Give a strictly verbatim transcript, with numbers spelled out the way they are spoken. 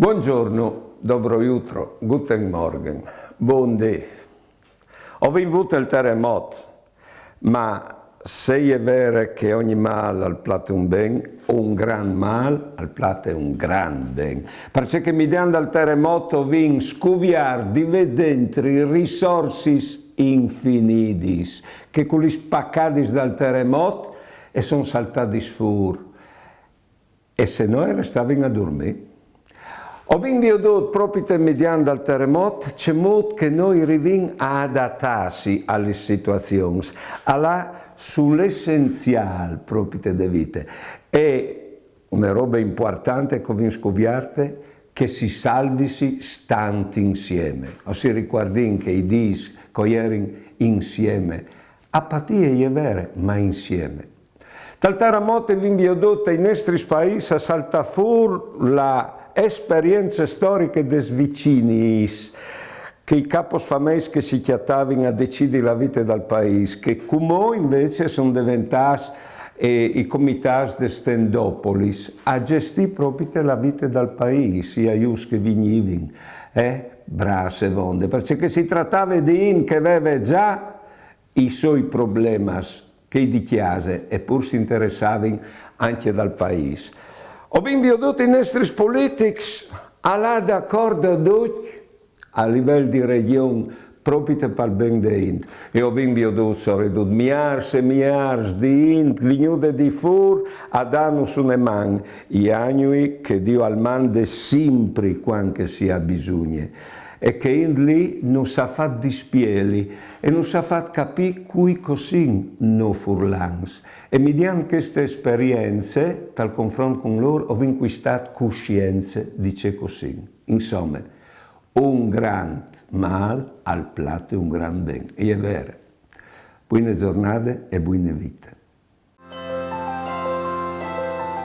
Buongiorno, dobro jutro, guten Morgen, bundì. O vin vût il teremot, ma se e je vere che ogni mâl al plate un ben, un grant mâl al plate un grant ben, parcè che midiant dal teremot o vin scuviert di vê dentri risorsis infinidis, che cu lis pacadis dal teremot e son saltadis fûr. E se no, e restavin a durmî. O vin viodût propite midiant dal teremot cemût che nô o rivìn a adatâsi a lis situazions, a lâ sul essenziâl propite de vite. E une robe impuartante che o vin scuvierte, che si salvisi stant insieme. O si ricuardìn che i dîs che o jerin insieme, a patî, e je vere, ma insieme. Tal teremot o vin viodût tai nestris paîs a saltâ fûr la esperience storiche des viciniis, chei capos fameis che si cjatavin a decidi la vite dal paîs, che cumò invezit a son deventâts eh, i comitâts des tendopolis, a gjestî propite la vite dal paîs, i aiuts che a vignivin, eh, brâfs e vonde, parcè che si tratave di int che e veve za i siei problemis, chei di cjase, e pûr si interessavin ancje dal paîs. O vin viodût i nestris politics a lâ dacuardi a ducj a livel di regjon, propite pal ben de int. E o vin viodût, soredut, miârs e miârs di int vignude di fûr a dânus une man, i agnui che Diu al mande simpri cuant che si à bisugne. E chê int li nus à fat dispieli e nus à fat capî cui che o sin nô furlans. E midiant cheste esperience, tal confront cun lôr, o vin cuistât cussience di ce che o sin. Insome, un grant mâl al plate un grant ben. E je vere. Buine zornade e buine vite.